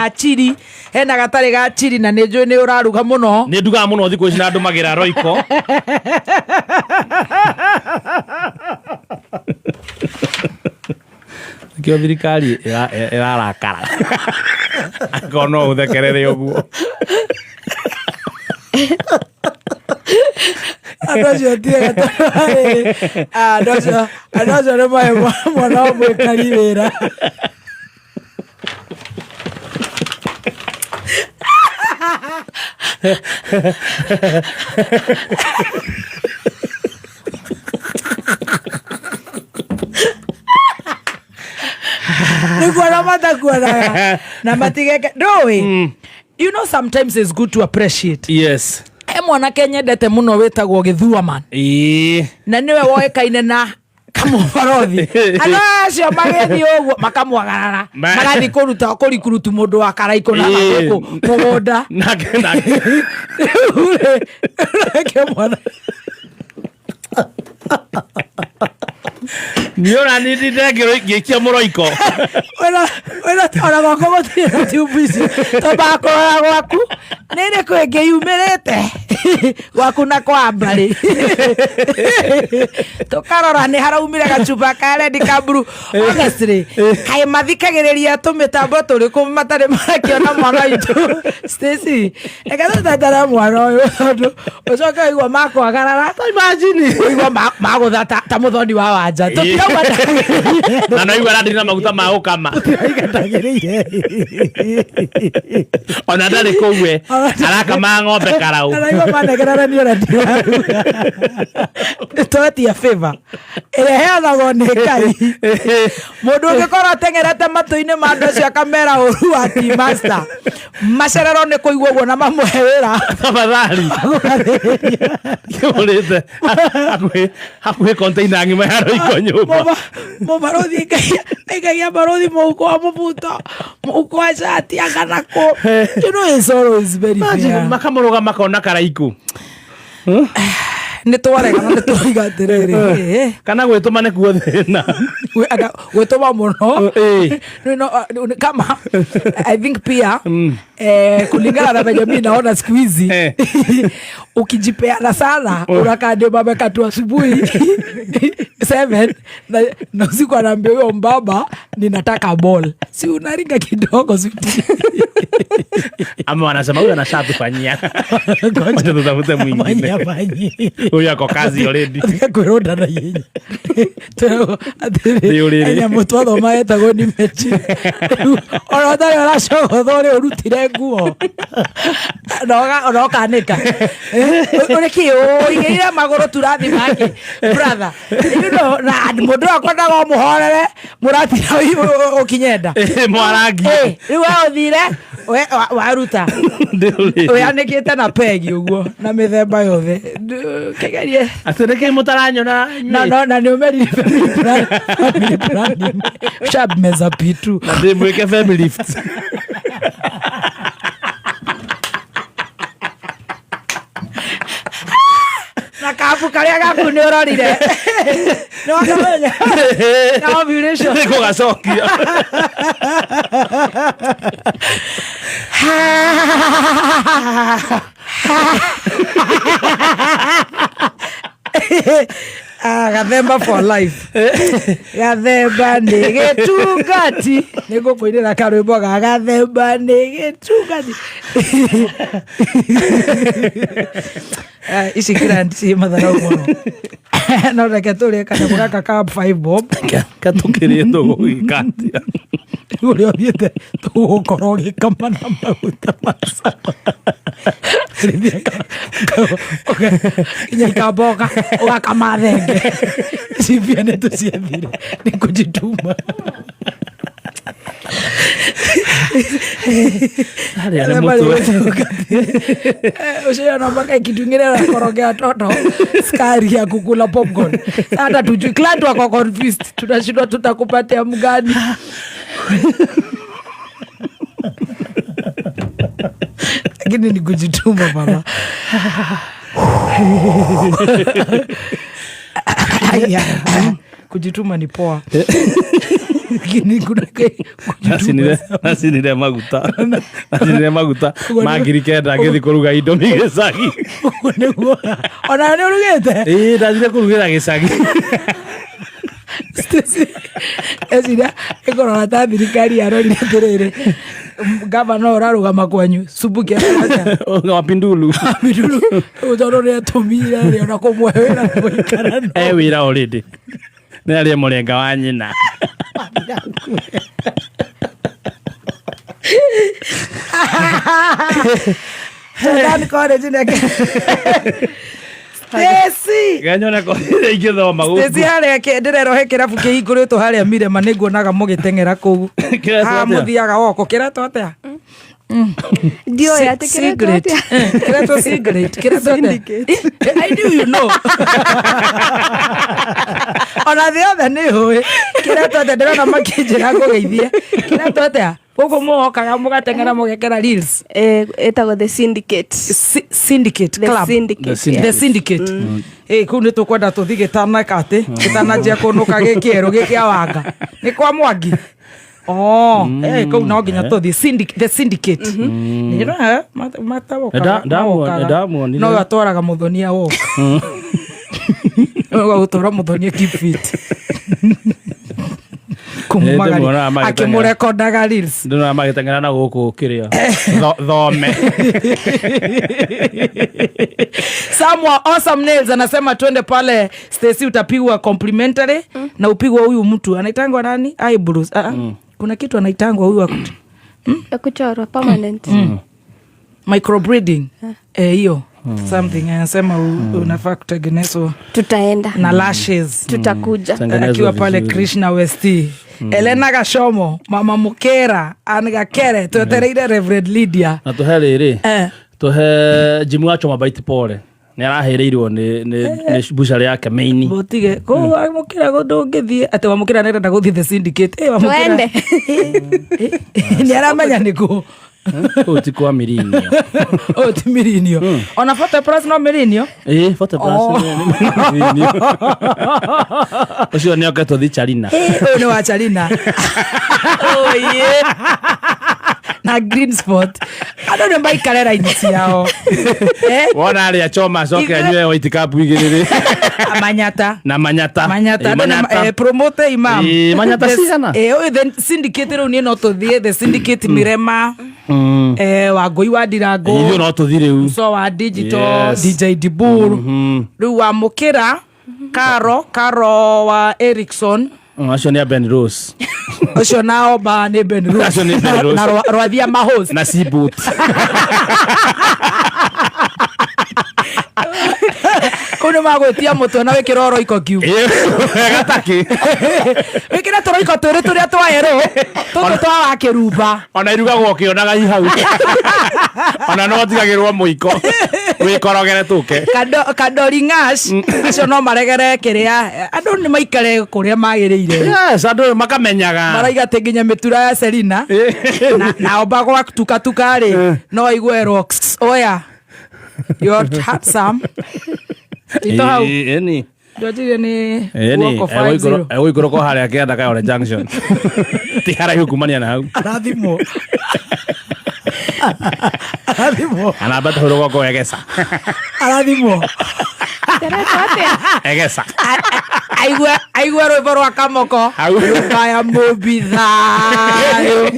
Ga chili, hena gatarĩ ga chili, na nĩ njũĩ nĩ ũraruga mũno. Nä ndugaga må no thikå ici na ndå magä ra roiko. Kĩo thirikari ĩrarakara angĩkorwo no ũthekerere ũguo. Andũ acio tiega, andũ acio nĩ mahe mwana wa mwĩkari wĩra. Nĩ kuona matakuonaga na matigeke ndũĩ. You know, sometimes it's good to appreciate. He mwanake nyendete mũno wĩtagwo Gĩthuaman, na nĩwe woĩkaine na kamũbarothi. Andũ acio magĩthiĩ ũguo makamwagarara, magathiĩ kũruta kũrikurutu mũndũ wa karaikũ na gũkũ mũgũnda. Nake Rĩu rĩ, reke mwana. Nĩ ũranindire ngĩikia mũroiko. Ona gwakwa gũtirĩ na tube icio, tũmbaga kũrora gwaku nĩ ĩrĩkũ ĩngĩ yumĩrĩte gwaku na kwa mbarĩ, tũkarora nĩ haraumire gacuba ka red, ka blue. Honestly, kaĩ mathikagĩrĩria tũmĩtambo tũrĩkũ matarĩ marakĩona mwana witũ Stacy? Reke tũtetera mwana ũyũ, tondũ ũcoke ũigua makwagarara. Imagine. Ũigua magũtha ta mũthoni wa wanja tũtirauga. Na no igua arandĩ na maguta ma gũkama. Ndagĩrĩire. Ona ndarĩ kũu we arakama ng'ombe karau. Araigua manegerera nĩ ũrĩa ndĩraruga. Twetia favor ĩrĩa ĩheanagwo nĩ Ngai. Mũndũ ũngĩkorwo ateng'erete matũ-inĩ ma andũ acio akamera ũru wa tea master, macererwo nĩ kũigua ũguo na mamũhe wĩra. Tafadhali, kĩũrĩte hakuhĩ container ng'ima ya roiko nyũmba. Mũbarũthi aikagia barũthi mũhuko wa mũbuto, mũhuko wa cati, anga kũ. You know, it's always very fair. Makamũrũga makona karaikũ. Nĩ twaregana, nĩ twaiga atĩrĩrĩ, Kana gwĩtũma nĩkuo thĩna. Gwĩtũma mũno. No, no, kama I think pia kulingana na venye mi naona siku hizi, ukijipeana sana unakaa ndio mamekatu asubuhi 7 na usiku anaambia huyo mbaba, "Ninataka ball." Si unaringa kidogo, si? Ama wanasema, "Huyu anashatufanyia, wacha tutafute mwingine." Fanyia. Huyu ako kazi already. Kwĩrũnda na ihenya. Nĩ ũrĩrĩ. Nyamũ twathoma yetagwo ni mechi. Ona ũtarĩ ũracogotha ũrĩa ũrutire nguo na ũkanĩka ũrĩ kĩ ũigĩrĩire magũrũ turathi make, brother, you know, na mũndũ ũyũ akwendaga ũmũhorere mũratira ũkinyenda. Mwarangi. Rĩu we ũthire waruta Ndĩ ũrĩrĩ. ũyanĩkĩte na pegi ũguo na mĩthemba yothe. Kĩgerie. Atĩ nĩkĩ mũtaranyona? Na no na nĩ ũmerire family plan, family planning sharp meza P2. Na ndĩmwĩke family lift. Na kabu karĩa gaku nĩ ũrorire nĩ wakamenya na ovulation. Nĩ kũgacokia. Ah, Gathemba for life. Gathemba nĩ gĩtungati. Nĩ ngũkũinĩra karwĩmbo ga Gathemba nĩ gĩtungati. Ah, ici grant ciĩ matharau mũno, no reke tũrĩe kanyamũ gaka ka 5 bob. Katũkĩrĩe tũgũgĩka atĩa? Ũrĩa ũthiĩte tũgũkorwo ũgĩkama na maguta macama nginya ikamboka ũgakama thenge. Ici mbia nĩ tũciethire nĩ kũjituma. Harĩa nĩ mũtwe. Ushaona mpaka kitu ingine nakorogea toto skari ya kukula popcorn. Hata tujui, client wako confused, tunashindwa tutakupatia mgani. Lakini ni kujituma baba. Aya, kujituma ni poa. Nacinire maguta, nacinire maguta ma 9,000 ngĩthiĩ kũruga Indomie gĩcagi. Ũguo nĩguo ona nĩ ũrugĩte. Ĩĩ, ndathire kũrugĩra gĩcagi. Stacy, eciria ĩkorora ta thirikari yarorire atĩrĩrĩ, gavana ũrarũgama kwanyu subuki Wapindulu. Bidulu tondũ nĩ atũmire rĩ ona kũmwe wĩra gũikara no. E wĩra already, nĩ arĩe mũrenga wa nyina. Jordan College nĩ Stacy. Genyone ko ingĩthoma gũkũ. Stacy, harĩa ndĩrerwo he kĩrabu kĩhingũrĩtwo harĩa Mirema, nĩnguonaga mũgĩteng'era kũu. Kĩretwo Haha atĩa? mũthiaga woko kĩretwo atĩa? Ndiũĩ atĩ kĩretwo Cigarette. atĩa. Kĩretwo cigarette. Kĩretwo atĩa? Syndicate. I knew you know. Ona thĩ yothe nĩ ũĩ kĩretwo atĩa. Ndĩrona makĩnjĩra ngũgeithie. Kĩretwo atĩa gũkũ mũgokaga mũgateng'era mũgekera reels? Ĩtagwo The Syndicate. Syndicate The Club. Syndicate. The Syndicate. The Syndicate. Kũu nĩ tũkwenda tũthi gĩtanaka atĩ gĩtananjia kũnũka gĩkĩerũ gĩkĩa wanga nĩ kwa Mwangi. Oh, kũu no nginya tũthiĩ. The Syndicate. Nĩ matawokaga. Ndamuonire. No atwaraga mũthonia woka gũtwara mũthonia keep fit kũmumagaria Ndĩmuonaga magĩteng'era. akĩmũrekondaga reels. Ndĩrona magĩteng'era na gũkũ kĩrĩa thome. Samwa Awesome Nails anasema twende pale Stacy, utapigwa complimentary na upigwa huyu mtu anaitangwa nani, eyebrows. Ah, ah. Kuna kitu anaitangwa huyu Ya kuchorwa permanent. Microblading, hiyo something anasema unafaa kutengenezwa Tutaenda. Na lashes. Tutakuja. Tengenezwa Akiwa pale vizuri. Krishna West. Elena Gashomo, mama Mukera Angakere, twetereire Reverend Lydia. Na tũhe rĩrĩ, tũhe Jimu wa Choma Bite, pole, nĩ arahĩrĩirwo nĩ bucarĩ yake maini. Mũtige kũu wamũkĩra ndũngĩthiĩ atĩ wamũkĩra nĩrenda gũthiĩ The Syndicate. Wamũkĩra. Twende. Nĩ aramenya nĩkũ. Kũu ti kwa mirinio. Ũyũ ti mirinio, ona 40 plus no mirinio. Ĩĩ, 40 plus nĩ mirinio. Ũcio nĩ oke tũthi Charina. Ũyũ nĩ wa Charina na Green Spot, andũ nĩ maikare raini ciao. Wona arĩa choma acoke anyue white cup igĩrĩ rĩ. Manyata. Na manyata. Manyata. Ĩ, Andũ nĩ manyata. Promote imam. Ĩ, manyata cigana? Ũyũ The Syndicate rĩu niĩ no tũthiĩ The Syndicate Mirema. Wangũi wa Ndirango. Ithuĩ no tũthi rĩu. So wa digital. Yes. DJ Dibur. Rĩu wamũkĩra Karo wa Erikson. Acio nĩ a Ben Rose. Ũcio nao ba nĩ Ben Rose. Acio nĩ Ben Rose. Na Rwathia mahos. Na Seaboat. Kũu nĩ magwĩtia mũtwe na wĩkĩre oroiko kiu. Gataki. Wĩkĩre tũroiko twĩrĩ tũrĩa twa erũ tũtũ twa wa kĩrumba. Ona irugagwo ũkĩonaga i hau, ona no tigagĩrwo mũiko wĩkorogere tũke. Kandori Ngash acio no maregere kĩrĩa, andũ nĩ maikare kũrĩa magĩrĩire. Yes, andũ makamenyaga. Maraiga atĩ nginya mĩtura ya Selina na omba gwa tukatuka rĩ, no aigue rocks oya, you're handsome ito hau. Ĩ, ĩni. Ndwanjirie nĩ Ĩni. guoko 50. Egũikũrũka o harĩa kĩanda Kayole Junction, ti haraihu kumania na hau. Arathimwo, arathimwo. Anambata hau rũgongo egesa. Arathimwo. Kĩretwo atĩa? Egesa. Aigua rwĩmbo rwa Kamoko. Hau. Nyũmba ya Mũmbi, thayũ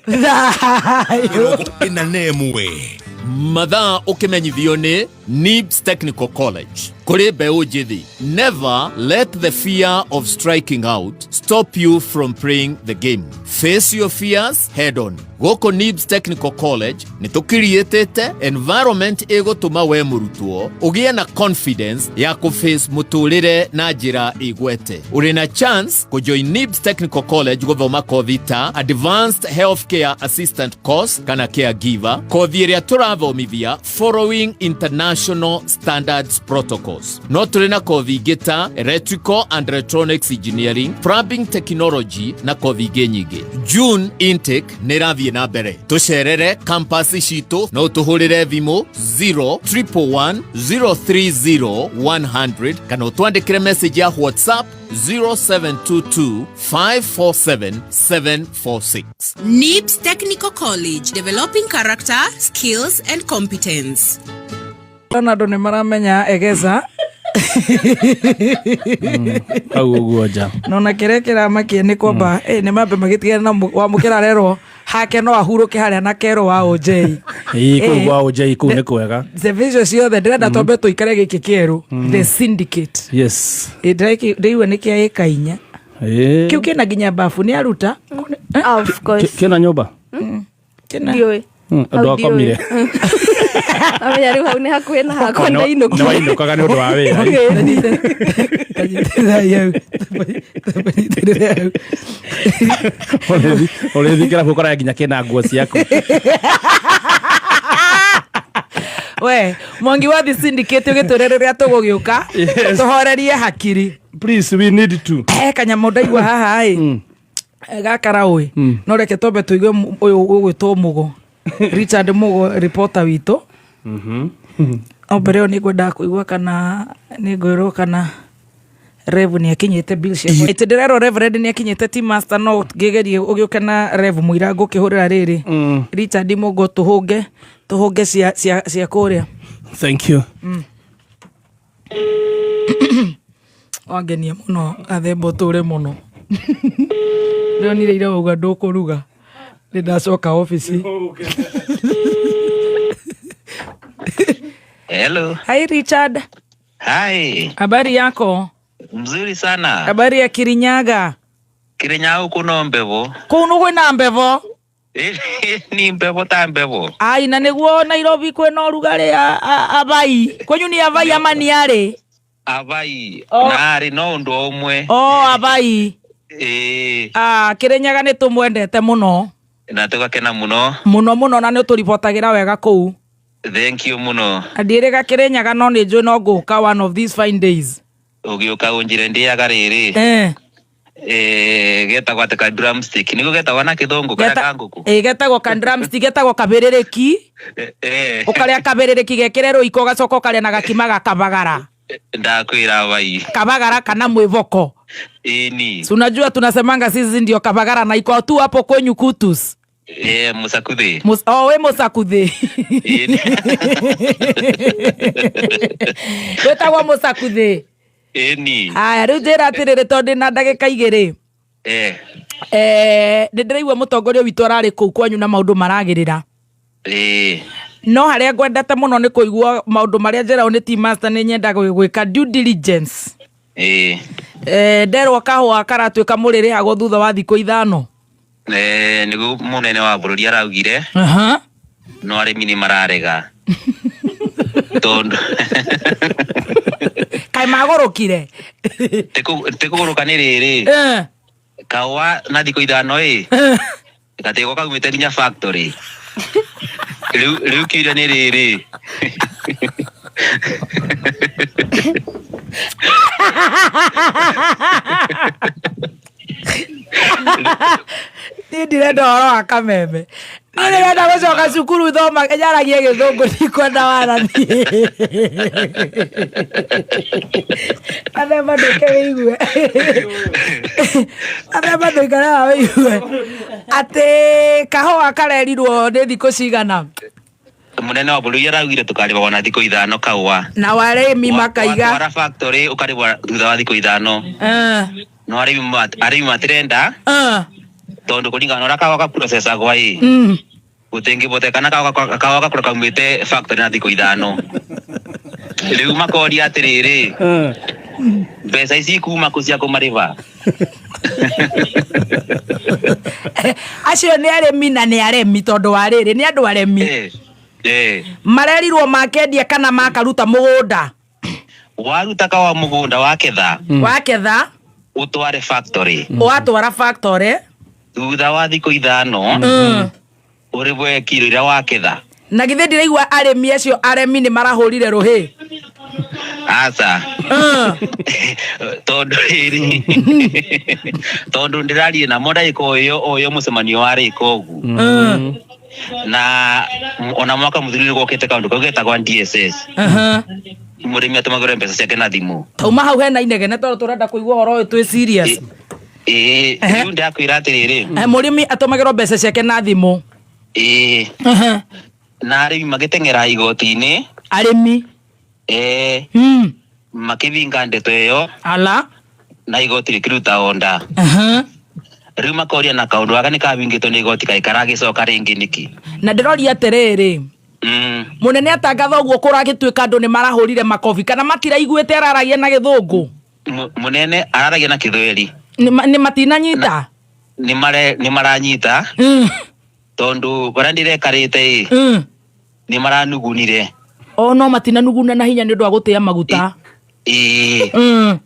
thayũ. 41. Mathaa ũkĩmenyithio nĩ NIBS Technical College kũrĩ mbeũ njĩthĩ. Never let the fear of striking out stop you from playing the game. Face your fears head on. Gũkũ NIBS Technical College nĩ tũkiriĩtĩte environment ĩgũtũma we mũrutwo ũgĩe na confidence ya kũface mũtũrĩre na njĩra ĩgwete. Ũrĩ na chance kũjoin NIBS Technical College gũthoma kothi ta Advanced Healthcare Assistant Course kana Caregiver, kothi ĩrĩa tũrathomithia following international International Standards Protocols. No tũrĩ na kothi ingĩ ta Electrical and Electronics Engineering, Plumbing Technology na kothi ingĩ nyingĩ. June intake nĩ ĩrathiĩ na mbere. Tũcerere campus citũ no ũtũhũrĩre thimũ 0 030 100 kana ũtwandĩkĩre message ya WhatsApp 0722 547 746. NIBS Technical College, developing character, skills, and competence. Ona andũ nĩ maramenya Egeza. Hau ũguo nja. Nona kĩrĩa kĩramakia nĩ kwamba nĩ mambe magĩtigana na wamũkĩra rerwo hake no ahurũke harĩa na kerwo wa OJ. Ĩĩ, kũu gwa OJ kũu nĩ kwega. Icio ciothe ndĩrenda twambe tũikare gĩkĩ kĩerũ, The Syndicate. Yes. Ndĩraigua nĩ kĩa ĩka 4. Ĩĩ. Kĩu kĩna nginya bafu nĩ aruta. Of course. Kĩna nyũmba? Kĩna. Ndiũĩ. Andũ akomire. Amenya rĩu hau nĩ hakuhĩ na hakwa ndainũka. Nĩ wainũkaga nĩ ũndũ wa wĩra. Ũrĩthi kĩrabu ũkoraga nginya kĩna nguo ciaku. We Mwangi wa The Syndicate ũgĩtwĩre rĩrĩa tũgũgĩũka tũhorerie hakiri. Please, we need to. He kanyamũ ndaigua haha ĩ gakaraũ no reke twambe tũigue ũyũ ũgwĩtwo Mũgo, Richard Mũgo, reporter witũ. No mbere ĩyo nĩ ngwendaga kũigua kana nĩ ngwĩrwo kana Rev nĩ akinyĩte bill cia ĩtĩ ndĩrerwo Reverend nĩ akinyĩte team master, no ngĩgerie ũgĩũke na Rev mũira ngũkĩhũrĩra rĩrĩ Richard Mũgo tũhũnge tũhũnge cia cia cia kũrĩa. Thank you. Wangenia mũno athemba ũtũre mũno. Ndĩronire ira wauga ndũkũruga nĩ ndacoka obici. Hello. Hi Richard. Hi. Habari yako? Mzuri sana. Habari ya Kirinyaga? Kirinyaga huku no mbevo. Kũu nĩ kwĩna mbevo? Ni mbevo ta mbevo. Ai, na nĩguo Nairobi kwĩna ũrugarĩ abai. Kwanyu ni abai ama ni arĩ? Abai. Oh. Na arĩ no ũndũ ũmwe. Oh, abai. Ĩĩ. Ah, Kirinyaga nĩ tũmwendete mũno. Na tũgakena mũno. Mũno mũno na nĩ ũtũribotagĩra wega kũu. Thank you mũno. Na ndiĩrĩga Kirinyaga no nĩ njũĩ no ngũka one of these fine days. Ũgĩũka ũnjĩre ndĩaga rĩrĩ. Getagwo atĩ ka drumstick. Nĩguo getagwo na kĩthũngũ karĩa ka ngũkũ. Ĩĩ, getagwo ka drumstick, getagwo kabĩrĩrĩki. Ũkarĩa kabĩrĩrĩki gekĩre rũiko ũgacoka ũkarĩa na gakima ga kabagara. Ndakwĩra bai. Kabagara kana mwĩvoko. Ĩni. Si unajua tunasemanga sisi ndio kabagara na iko tu hapo kwenyu Kutus. Musakuthi. Oh, we Musakuthi. Ĩni. Wĩtagwo Musakuthi. Ĩni. Aya, rĩu njĩra atĩrĩrĩ tondũ ndĩna ndagĩka 2. Nĩ ndĩraigua mũtongoria witũ ararĩ kũu kwanyu na maũndũ maragĩrĩra. No harĩa ngwendete mũno nĩ kũigua maũndũ marĩa njĩragwo nĩ team master, nĩ nyendaga gwĩka due diligence. Nderwo kahũa karatuĩka mũrĩrĩhagwo thutha wa thikũ 5. Nĩguo mũnene wa bũrũri araugire. No arĩmi nĩ mararega. Tondũ Kaĩ magũrũkire? Tĩ kũgũrũka nĩ rĩrĩ. Kahũa na thikũ 5 ĩ. Gatigwo kaumĩte nginya factory. Rĩu kĩũria nĩ rĩrĩ. Niĩ ndirenda ũhoro wa kameme. Niĩ ndĩrenda gũcoka cukuru thoma nyaragie gĩthũngũ ndikwenda warathiĩ. Athemba ndũke wĩigue. Athemba ndũikare haha wĩigue. Atĩ kahũa karerirwo nĩ thikũ cigana? Mũnene wa bũrũri araugire tũkarĩhagwo na thikũ 5 kahũa. Na warĩmi makaiga. Watwara factory ũkarĩhwo thutha wa thikũ 5. No arĩmi matirenda. Tondũ kũringana na ũrĩa kahũa gaprocessagwo ĩ. Gũtingĩhotekana kahũa gakorwo kaumĩte factory na thikũ 5. Rĩu makoria atĩrĩrĩ, mbeca ici kuma kũ cia kũmarĩha? Acio nĩ arĩmi na nĩ aremi tondũ wa rĩrĩ nĩ andũ aremi. Marerirwo makendia kana makaruta mũgũnda. Waruta kahũa mũgũnda waketha. Waketha. Ũtware factory. Watwara factory. Thutha wa thikũ 5, ũrĩhwe kiro iria waketha. Na githĩ ndiraigua arĩmi acio aremi nĩ marahũrire rũhĩ. Aca. Tondũ rĩrĩ, tondũ ndĩrarie namo ndagĩka o ĩyo o ĩyo mũcemanio warĩka ũguo. Na ona mwaka mũthiru nĩ gwokĩte kaũndũ kau getagwa DSS. Mũrĩmi atũmagĩrwo mbeca ciake na thimũ. Tauma hau hena inegene tondũ tũrenda kũigua ũhoro ũyũ twĩ serious. Ĩĩ, rĩu ndakwĩra atĩrĩrĩ. Mũrĩmi atũmagĩrwo mbeca ciake na thimũ. Ĩĩ. Na arĩmi magĩteng'era igoti-inĩ. Arĩmi. Ĩĩ. Makĩbinga ndeto ĩyo. Ala. Na igoti rĩkĩruta onda. Rĩu makoria na kaũndũ gaka nĩ kabingĩtwo nĩ igoti kaĩ karagĩcoka rĩngĩ nĩkĩ? Na ndĩroria atĩrĩrĩ. Mũnene atangatha ũguo kũragĩtuĩka andũ nĩ marahũrire makobi kana matiraiguĩte araragia na gĩthũngũ? Mũnene araragia na Kĩthweri. Nĩ matinanyita? Nĩ maranyita. Tondũ barĩa ndĩrekarĩte ĩ. Nĩ maranugunire. O no matinanuguna na hinya nĩ ũndũ wa gũtĩa maguta. Ĩĩ.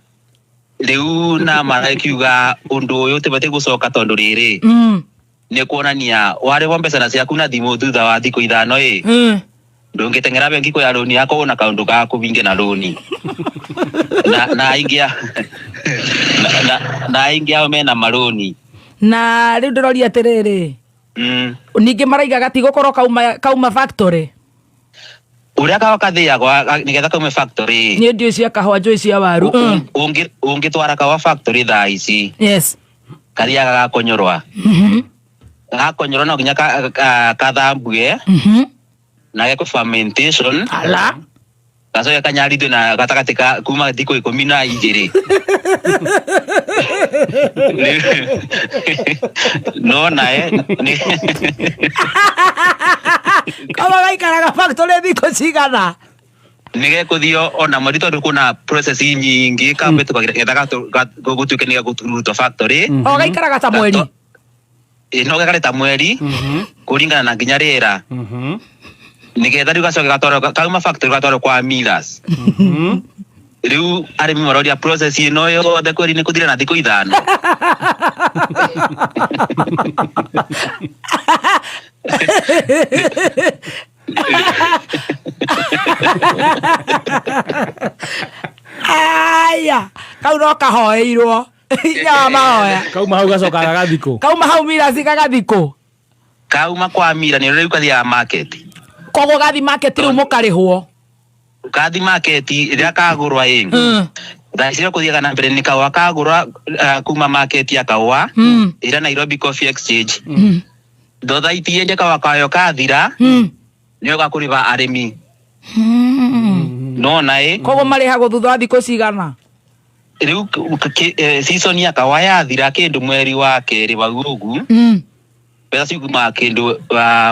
Rĩu na marakiuga ũndũ ũyũ ũtibatiĩ gũcoka tondũ rĩrĩ. Nĩ kuonania warĩhwo mbeca na ciaku na thimũ thutha wa thikũ ithano ĩ. Ndũngĩteng'era bengi kuoya rũni yaku na kaũndũ ga kũbinge na rũni. Na aingĩ na aingĩ ao mena marũni. Na rĩu ndĩroria atĩrĩrĩ. Ningĩ maraiga gatigũkorwo kauma factory. Ũrĩa kahũa kathĩagwo nĩgetha kaume factory. Niĩ ndiũĩ cia kahũa, njũĩ cia waru. Ũngĩtwara kahũa factory thaa ici. Yes. Kathiaga gakonyorwa. Gakonyorwa no nginya kathambue. Na gekwo fermentation. Ala. Gacoke kanyarithio na gatagatĩ ka kuma thikũ 12. No nae nĩ Kama gaikaraga factory thikũ cigana? Nĩ gegũthio ona mweri tondũ kwĩna process nyingĩ kambĩtũkagĩra getha gũtuĩke nĩ gegũrutwo factory. O gaikaraga ta mweri? Ĩ, no gaikare ta mweri kũringana na nginya rĩera. Nĩgetha rĩu gacoke gatwarwo kauma factory gatwarwo kwa millers. Rĩu arĩmi maroria process ĩno yothe kweri nĩ kũthira na thikũ 5. Aya, kau no kahoeirwo. Inya wa mahoya. Kauma hau gacoka gagathikũ. Kauma hau millers gagathikũ. Kauma kwa mira nĩ rĩu kathiaga market. Koguo gathi market rĩu mũkarĩhwo. Kathi market rĩrĩa kagũrwa ĩ. Thaa ici kũthiaga na mbere nĩ kahũa kagũrwa kuma market ya kahũa. Ĩrĩa Nairobi Coffee Exchange. Thothaiti yendia kahũa kayo kathira. Nĩyo gakũrĩba arĩmi. No na ĩ. Koguo marĩhagwo thutha wa thikũ cigana? Rĩu season ya kahũa yathira kĩndũ mweri wa kerĩ wau ũguo. Mbeca ciumaga kĩndũ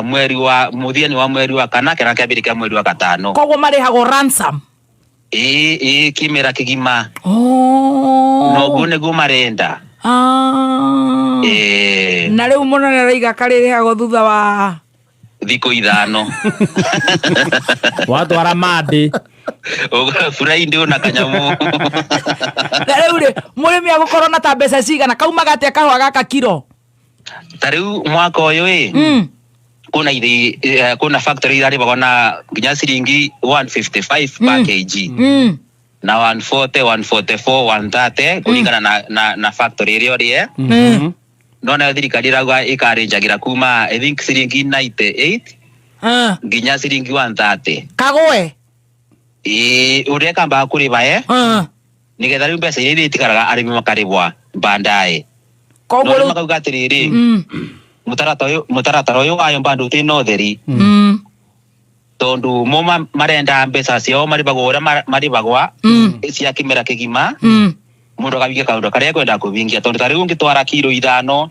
mweri wa mũthia-inĩ wa mweri wa kana kana kĩambĩrĩria kĩa mweri wa gatano. Koguo marĩhagwo ransom? Ĩĩ, ĩĩ, kĩmera kĩgima. Noguo nĩguo marenda. Ĩĩ. Na rĩu mũnene araiga karĩrĩhagwo thutha wa thikũ 5. Watwara mandĩ. Friday na kanyamu. Na rĩu rĩ, mũrĩmi agũkorwo na ta mbeca cigana? Kaumaga atĩa kahũa gaka kiro? Ta rĩu mwaka ũyũ ĩ, kuna ithi, kuna factory irarĩhagwo na nginya ciringi 155 per kg. Na 140, 144, 130 kũringana na factory ĩrĩa ũrĩ, eh? No nayo thirikari ĩrauga ĩkarĩnjagĩra kuma I think ciringi 98 nginya ciringi 130. Kagwe? Ĩĩ, ũrĩa kambaga kũrĩba, eh? Nĩgetha rĩu mbeca iria itigaraga arĩmi makarĩbwa baadaye. Koguo No rĩu rĩu makauga atĩrĩrĩ, mũtaratara ũyũ wayo bado ũtĩ na ũtheri. Tondũ mo marenda mbeca ciao marĩbagwo ũrĩa marĩbagwa cia kĩmera kĩgima. Mũndũ akabingia kaũndũ karĩa ekwenda kũbingia tondũ ta rĩu ũngĩtwara kiro 5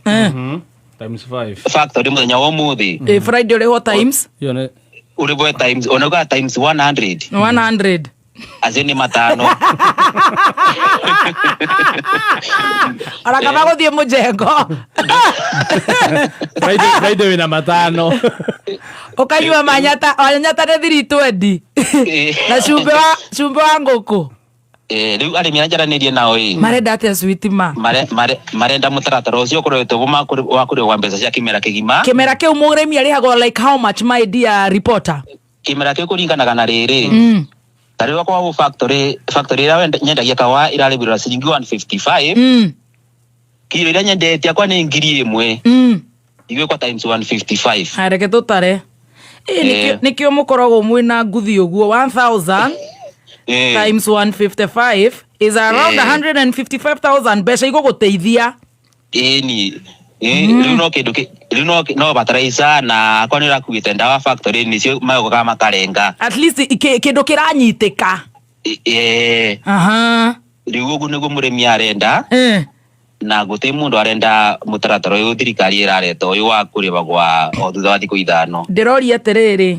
Times 5. Factory mũthenya wa ũmũthĩ. Friday ũrĩhwo times? Iyo nĩ Ũrĩhwo times, ona uga times 100. 100. Acio nĩ matano. Ona kaba gũthiĩ mũjengo. Friday wĩna matano. Ũkanyua manyata, manyata nĩ 320. Na cumbĩ wa ngũkũ. Rĩu arĩmi arĩa njaranĩrie nao ĩ Marenda atĩa sweetie ma? Marenda mũtaratara ũcio ũkoretwo wa kũrĩhwo mbeca cia kĩmera kĩgima. Kĩmera kĩu mũrĩmi arĩhagwo like how much, my dear reporter? Kĩmera kĩu kũringanaga na rĩrĩ, ta rĩu akorwo factory ĩrĩa nyendagia kawa ĩrarĩhĩrwo ciringi 155, kiro iria nyendetie akwa nĩ 1,000, igwĩkwa times 155. Haya, reke tũtare. Ĩ, nĩkĩo mũkoragwo mwĩna nguthi ũguo. 1000 times 155 is around 155,000, mbeca igũgũteithia. Ĩni. Rĩu no kĩndũ rĩu no bataraitha na akwa nĩ ũrakuĩte ndawa factory nĩcio magokaga makarenga. At least kĩndũ kĩranyitĩka. Rĩu ũguo nĩguo mũrĩmi arenda, na gũtirĩ mũndũ arenda mũtaratara ũyũ thirikari ĩrareta ũyũ wa kũrĩba gwa o thutha wa thikũ 5. Ndĩroria atĩrĩrĩ,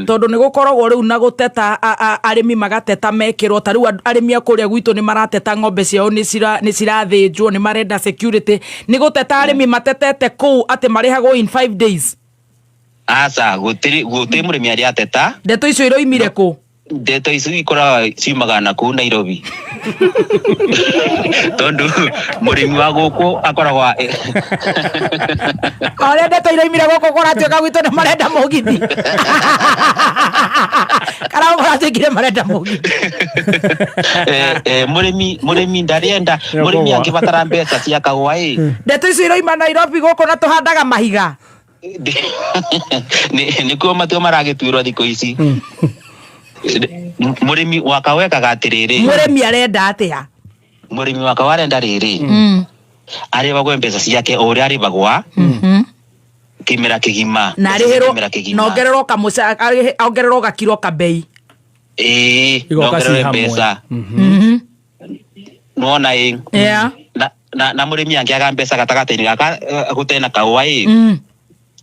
tondũ nĩ gũkoragwo rĩu na gũteta, arĩmi magateta mekĩrwo ta rĩu arĩmi a kũrĩa gwitũ nĩ marateta ng'ombe ciao nĩ cirathĩnjwo, nĩ marenda security. Nĩ gũteta arĩmi matetete kũu atĩ marĩhagwo in 5 days? Aca, gũtirĩ mũrĩmi arĩa ateta. Ndeto icio iroimire kũ? Ndeto icio ikoragwo ciumaga na kũu Nairobi, tondũ mũrĩmi wa gũkũ akoragwo O ũrĩa ndeto iroimire gũkũ kũratuĩka gwitũ nĩ marenda mũgithi, kana kũratuĩkire marenda mũgithi. Mũrĩmi ndarĩenda mũrĩmi angĩbatara mbeca cia kahũa ĩ. Ndeto icio iroima Nairobi gũkũ na tũhandaga mahiga. Nĩkuo matua maragĩtuĩrwo thikũ ici. Mũrĩmi wa kahũa ekaga atĩrĩrĩ. Mũrĩmi arenda atĩa? Mũrĩmi wa kahũa arenda rĩrĩ, arĩhagwo mbeca ciake o ũrĩa arĩhagwa kĩmera kĩgima. Na Mbeca cia arĩhĩrwo kĩmera kĩgima. Na ongererwo kamũca, ongererwo gakiro kabei. Ĩĩ, Igoka na ongererwo ci hamwe. mbeca. Nĩwona ĩ? Na mũrĩmi angĩaga mbeca gatagatĩ-inĩ gaka, gũtena kahũa ĩ,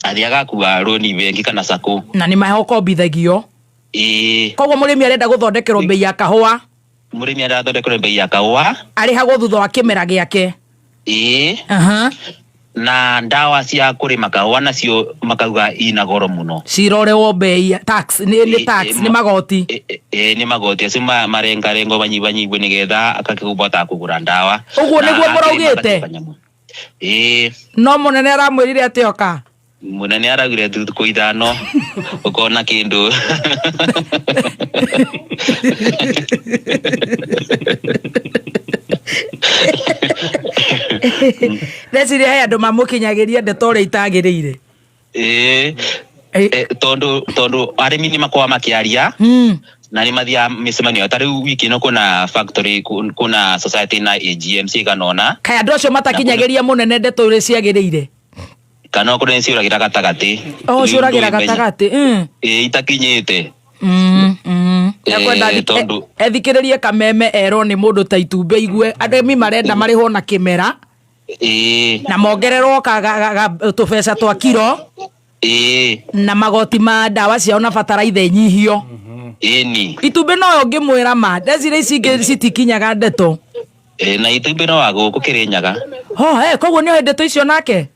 athiaga akua rũni bengi kana sacco. Na nĩ mahokombithagio. Ĩĩ. Koguo mũrĩmi arenda gũthondekerwo bei ya kahũa. Mũrĩmi arenda athondekerwo bei ya kahũa. Arĩhagwo thutha wa kĩmera gĩake. Ĩĩ. Na ndawa cia kũrĩma kahũa nacio makauga ina goro mũno. Cirorewo bei ya tax, nĩ tax, nĩ magoti. Nĩ magoti acio marengarengwo banyibanyibwe nĩgetha akakĩhota kũgũra ndawa. Ũguo Na nĩguo akĩrĩma mũraugĩte? kanyamũ. Ĩĩ. No mũnene aramwĩrire atĩ oka? Mũnene araugire thikũ 5 ũkona kĩndũ. Ndeciria he andũ mamũkinyagĩria ndeto ũrĩa itagĩrĩire. Ĩĩ. Tondũ arĩmi nĩ makoragwo makĩaria, na nĩ mathiaga mĩcemanio. Ta rĩu wiki ĩno kwĩna factory, kwĩna society na AGM cigana ũna. Kaĩ andũ acio matakinyagĩria mũnene ndeto ũrĩa ciagĩrĩire? Kana okorwo nĩ ciũragĩra gatagatĩ. Oh, Rĩu ciũragĩra ndũĩ menya. gatagatĩ. Ĩĩ, itakinyĩte. Ekwenda Tondũ ethikĩrĩrie kameme erwo nĩ mũndũ ta itumbĩ igue arĩmi marenda marĩhwo na kĩmera. Na mongererwo tũbeca twa kiro. Na magoti ma ndawa ciao na bataraitha inyihio. Ĩni. Itumbĩ no ũngĩmwĩra ma, ndeciria ici ingĩ citikinyaga ndeto. Na itumbĩ no wa gũkũ Kĩrĩnyaga. Ho, koguo nĩ oĩ ndeto icio nake?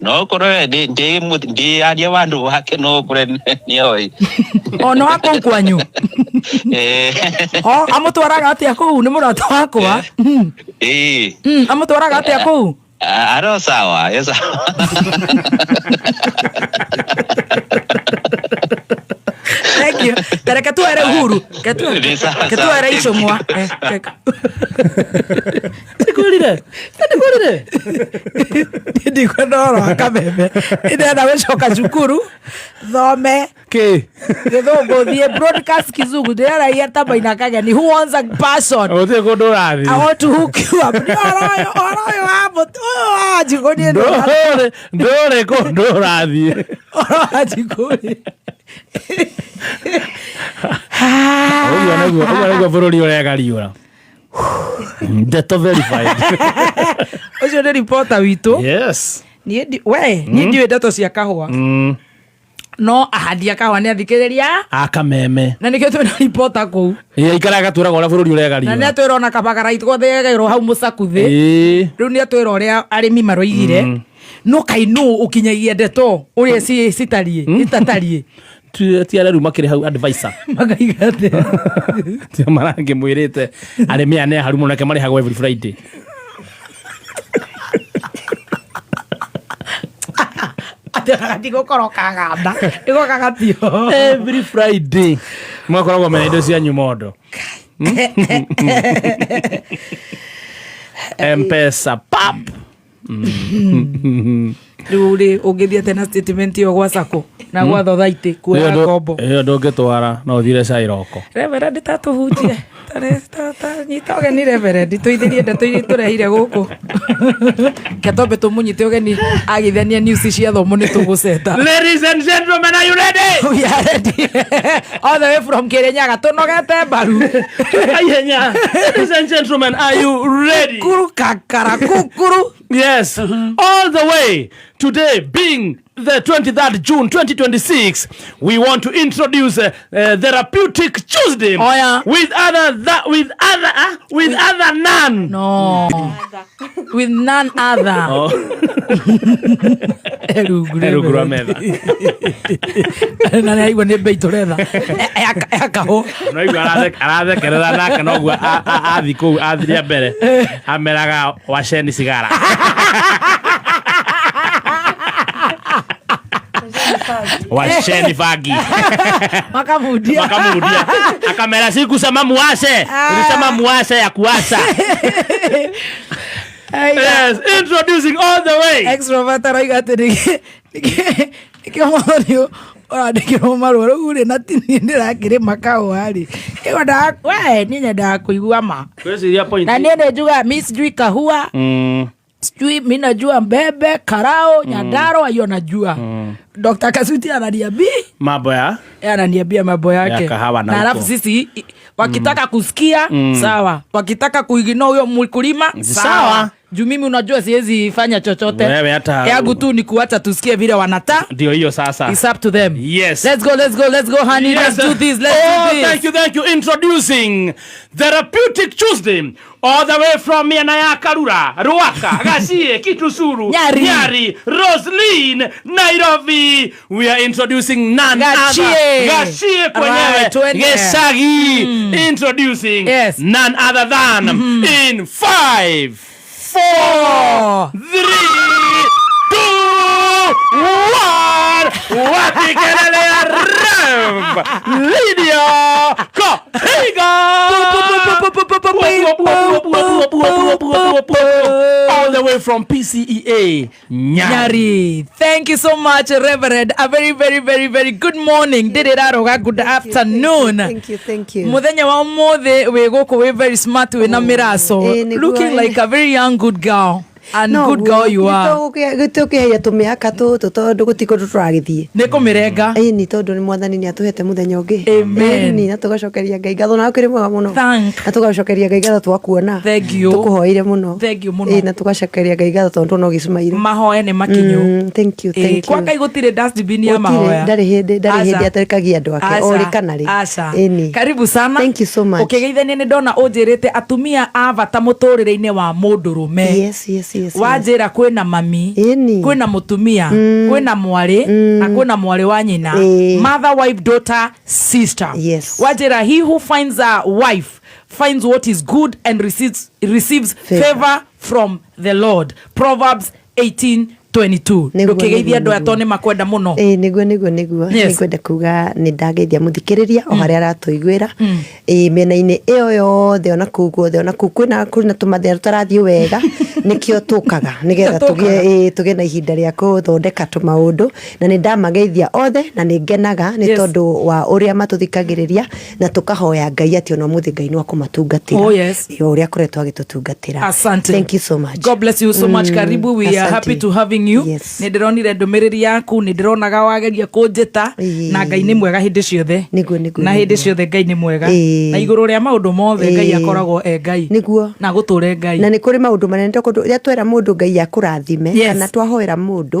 No ũkorwo ndĩ aria wa andũ wake, no ũkore nĩ oĩ. O no wa kũu kwanyu? Ho, amũtwaraga atĩa kũu? Nĩ mũrata wakwa. Amũtwaraga atĩa kũu? Aro sawa, ye sawa. Thank you. Tareke tuere Uhuru. Ni sawa, Ke sawa. tuere icũng'wa. Ndikwĩrire. Ndikwĩrire. Ndikwenda ũhoro wa kameme. Ndĩrenda gũcoka cukuru thome Kĩ? gĩthũngũ, thiĩ broadcast kizungu, ndĩreraia ta Maina Kageni. Who wants a person? Gũtirĩ kũndũ ũrathiĩ. I want to hook you up. Nĩ ũhoro ũyũ, ũhoro ũyũ wa mũtĩ, ũyũ wa Wanjikũ niĩ Ndũrĩ kũndũ ũrathiĩ. Ũhoro wa Wanjikũ rĩ. Ũguo nĩguo bũrũri ũregariũra. Ndeto verified. Ũcio nĩ reporter witũ. Yes. Niĩ we, niĩ ndiũĩ ndeto cia kahũa. No ahandi a kahũa nĩ athikĩrĩria. A kameme. Na nĩkĩo twĩna reporter kũu. Ĩĩ, aikaraga agatwĩraga ũrĩa bũrũri ũregariũra. Na nĩ atwĩra ona kabagara itgothe hau mũcakuthĩ. Rĩu nĩ atwĩra ũrĩa arĩmi maroigire. No kaĩ nũ ũkinyagia ndeto ũrĩa citariĩ, itatariĩ. Ti areru makĩrĩ hau advisor. Makaiga atĩa? Tio marangĩmwĩrĩte arĩmi aya nĩ aharu mũno, nake marĩhagwo every Friday. Atĩ ona gatigũkorwo kaganda ĩgoka gatio. Every Friday mwakoragwo mena indo cianyu mondo, Mpesa pap. Rĩu rĩ, ũngĩthiĩ atĩa na statement ĩyo gwa sacco na gwa thothaitĩ kuoya ngombo? Ĩyo ndũngĩtwara, no ũthire cai roko. Reverend, tatũhunjie. Nyita ũgeni reverend, tũithĩrie ndeto iria tũrehire gũkũ. Ketombe tũmũnyite ũgeni agithania news cia thomo nĩ tũgũceta. Ladies and gentlemen, are you ready? We are ready. All the way from Kirinyaga, tũnogete mbaru. Ihenya. Ladies and gentlemen, are you ready? Kuru kakara kukuru. Yes, all the way today being the 23rd June 2026, we want to introduce Therapeutic Tuesday Oh, yeah. with other that with other with other none. No. With none other. Oh, Erungu Erungu rwa metha. Na nĩ aigua nĩ mbei tũretha. Ya kahũ. No igua arathekerera nake noguo athi kũu athi rĩa mbere ameraga waceni cigara. Washeni bangi. Makamundia. Makamundia, akamera sikusema muwashe, nilisema muwashe ya kuwasha. Yes, introducing all the way. Extrovert arauga atĩ nĩkĩo mwathani ũrandĩkĩrwo marũa rĩu rĩ, na ti niĩ ndĩrakĩrĩma kahũa rĩ, we niĩ nyendaga kũigua ma. Kwĩciria point. Na niĩ nĩ njugaga mi sijui kahua, sijui mi najua mbembe karao Nyandarua hiyo najua. Dr. Kasuti ananiambia mambo ya ananiambia mambo yake ya kahawa na na alafu huko. sisi wakitaka kusikia sawa, wakitaka kuignore huyo mkulima sawa. Sawa. Juu mimi unajua siwezi fanya chochote. Wewe hata- yangu tu ni kuacha tusikie vile wanata. Ndio hiyo sasa. It's up to them. Yes. Let's go, let's go, let's go, honey. Let's do this, let's Oh, do this. thank you, thank you. Introducing Therapeutic Tuesday, all the way from miena ya Karura, Ruaka, Gacie, Kitusuru, Nyari. Nyari, Roslyn, Nairobi. We are introducing none Gachie. other. Gachie kwenyewe. Right, twende. Geshagi. Introducing Yes. none other than in 5, 4, 3, 2, 1. Wapi kelele ya Rev Lydia Kohiga? All the way from PCEA Nyari. Nyari. Thank you so much, Reverend. A very, very, very, very good morning. Did it aroga good afternoon. Thank you, thank you. Muthenya wa umuthi wi guku wi very smart wi na miraco, Nĩguo, looking like a very young good girl, and good girl you are. Gĩtũkĩheria tũmĩaka tũtũ tondũ gũtirĩ kũndũ tũragĩthiĩ. Nĩ kũmĩrenga. Ĩni, tondũ nĩ mwathani nĩ atũhete mũthenya ũngĩ. Amen. Ĩni, na tũgacokeria Ngai ngatho na ũkĩrĩ mwega mũno. Thank. Na tũgacokeria Ngai ngatho twakuona. Thank you. Tũkũhoeire mũno. Thank you mũno. Ĩ, na tũgacokeria Ngai ngatho tondũ tuona ũgĩcumaire. Mahoya nĩ makinyu. Thank you, thank you. Kwa Ngai gũtirĩ dustbin ya Gũtirĩ, mahoya. ndarĩ hĩndĩ, ndarĩ Aca. hĩndĩ atarekagia andũ ake, Aca. o rĩ kana rĩ. Aca. Ĩni. Karibu sana. Thank you so much. Ũkĩgeithania nĩ ndona ũnjĩrĩte atumia a bata mũtũrĩre-inĩ wa mũndũrũme. Yes. Wanjĩra kwĩna mami, Ĩni. kwĩna mũtumia, kwĩna mwarĩ na kwĩna mwarĩ wa nyina. Mother, wife, daughter, sister. Yes. Wanjĩra he who finds a wife finds what is good and receives Favor. favor from the Lord. Proverbs 18:22. Nĩguo, Ndũkĩgeithia nĩguo, andũ aya nĩguo. tondũ nĩ makwenda mũno. Ĩĩ, nĩguo. Yes. Nĩngwenda kuga nĩ ndageithia mũthikĩrĩria o harĩa aratũiguĩra, ĩĩ, mĩena-inĩ ĩyo yothe, ona kũu guothe, ona kũu kwĩna tũmathĩna tũtarathiĩ wega, nĩkĩo tũkaga nĩgetha Tũkaga. tũgĩe na ihinda rĩa kũthondeka tũmaũndũ, na nĩ ndamageithia othe na nĩ ngenaga nĩ tondũ wa ũrĩa matũthikagĩrĩria, na tũkahoya Ngai atĩ ona ũmũthĩ Ngai no akũmatungatĩra. Oh, yes. Ĩĩ, o ũrĩa akoretwo agĩtũtungatĩra. Asante. Thank you so much. God bless you so much. Karibu. We are Asante. happy to having you. Yes. Nĩ ndĩronire ndũmĩrĩri yaku, nĩ ndĩronaga wageria kũnjĩta, na Ngai nĩ mwega hĩndĩ ciothe. Nĩguo, Na hĩndĩ nĩguo. ciothe Ngai nĩ mwega. Na igũrũ rĩa maũndũ mothe Ngai akoragwo e Ngai. Na gũtũre Ngai. Na nĩ kũrĩ maũndũ manene tondũ rĩrĩa twera mũndũ Ngai akũrathime, Yes. kana twahoera mũndũ,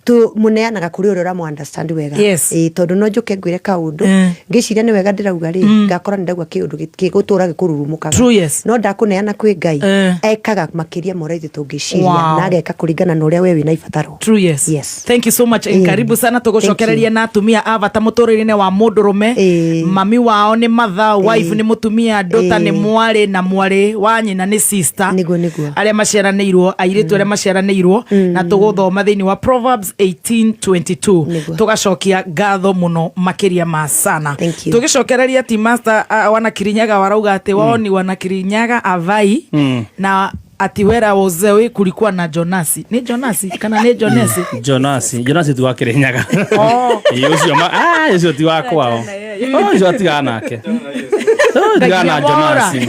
Tũmũneanaga kũrĩ ũrĩa ũramũ understand wega. Ĩĩ, tondũ no njũke ngwĩre kaũndũ, ngĩciria nĩ wega ndĩrauga rĩ, ngakora nĩ ndauga kĩũndũ gĩgũtũra gĩkũrurumũkaga. True, yes. No ndakũneana kwĩ Ngai, ekaga makĩria ma ũrĩa ithuĩ tũngĩciria, na ageka kũringana na ũrĩa we wĩna ibataro. True, yes. Yes. Thank you so much. Karibu sana. Tũgũcokereria na atumia a bata mũtũrĩre-inĩ wa mũndũrũme. Mami wao nĩ mother, wife nĩ mũtumia, daughter nĩ mwarĩ, na mwarĩ wa nyina nĩ sister. Nĩguo, nĩguo. Arĩa maciaranĩirwo, airĩtu arĩa maciaranĩirwo, na tũgũthoma thĩinĩ wa Proverbs 18:22. Tũgacokia ngatho mũno makĩria ma sana. Thank you. Tũgĩcokereria ti master, wana Kirinyaga warauga atĩ wao ni wana Kirinyaga avai na ati wera wozewi kulikuwa na Jonasi, nĩ Jonasi kana nĩ Jonesi? Jonasi, Jonasi ti wa Kirinyaga. Ĩĩ, ũcio ũcio ti wa kwao. Oh, ũcio atigana nake. Oh, tigana na Jonasi.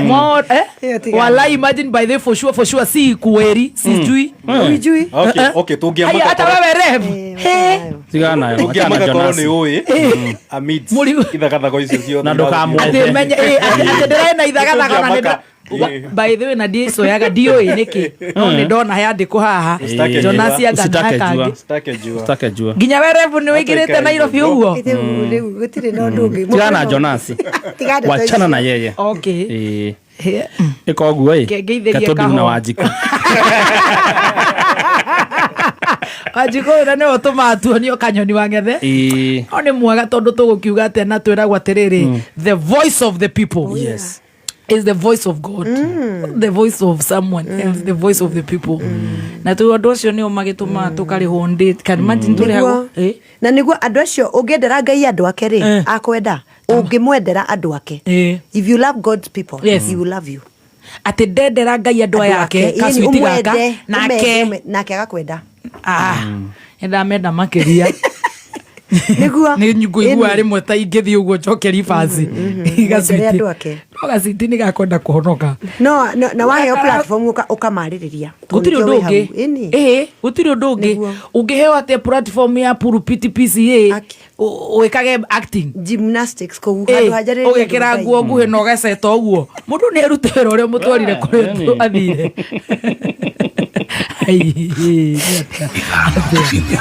More, eh? Hiyo tigana. Walai, imagine, by the for sure, for sure, si kuweri, sijui. Uijui? Okay, Haya, tũngĩamaka hata wewe rev. He. Tigana nayo, achana na tũngĩamaka korwo Jonasi. nĩ ũĩ amidst ithagathago icio ciothe. Na ndũkamwethe. Atĩ menye, atĩ ndĩrena ithagathago na Tũngĩamaka, nĩ by the way, na ndicoyaga, ndiũĩ nĩkĩ, no nĩ ndona yandĩkwo haha. Usitake Jonasi jua. anga Usitake na jua. kangĩ. Usitake jua. Usitake jua. Nginya we rev nĩ wĩingĩrĩte Nairobi ũguo. Rĩu rĩu gũtirĩ na ũndũ ũngĩ. Tigana na Jonasi. Tigana na Wachana na yeye. Okay. Ĩĩ. He. Ĩka ũguo ĩ. Ngeithĩrie Katũndiru na kahũa. Wanjikũ. Wanjikũ ũyũ na nĩwe ũtũmaga tuonio kanyoni wa ng'ethe. Ĩĩ. No nĩ mwega tondũ tũgũkiuga atĩa na twĩragwo atĩrĩrĩ, the voice of the people Yes. is the voice of God, the voice of someone else, the voice of the people. Na tu andũ acio nĩo magĩtũmaga tũkarĩhwo ndĩ. Can imagine tũrĩhagwo. Nĩguo. Na nĩguo andũ acio, ũngĩendera Ngai andũ ake rĩ, akwenda ũngĩmwendera andũ ake. If you love God's people, he will love you. Atĩ ndendera Ngai andũ aya ake Ĩni, kaswiti gaka ũmwende, nake nake agakwenda. Ah, nĩndamenda makĩria. Nĩguo. Nĩ ngũigua Ĩni. rĩmwe ta ingĩthiĩ ũguo njoke ribaci. Mwendere andũ ake. No gaciti nĩ gakwenda kũhonoka. No na waheo platform ũkamarĩrĩria. Tondũ Gũtirĩ nĩkĩo ũndũ wĩ hau. ũngĩ. Ĩni. Ĩĩ, gũtirĩ ũndũ ũngĩ. Nĩguo. Ũngĩheo atĩa platform ya pulpit PCA Aki. Wĩkage acting? Gymnastics kũu Ĩ, handũ hanjarĩrĩrie ũgekĩra andũ Ngai. nguo nguhĩ na ũgeceta ũguo, mũndũ nĩ erute wĩra ũrĩa mũtwarire kũrĩa yani. athire. Ai, nĩ atĩa?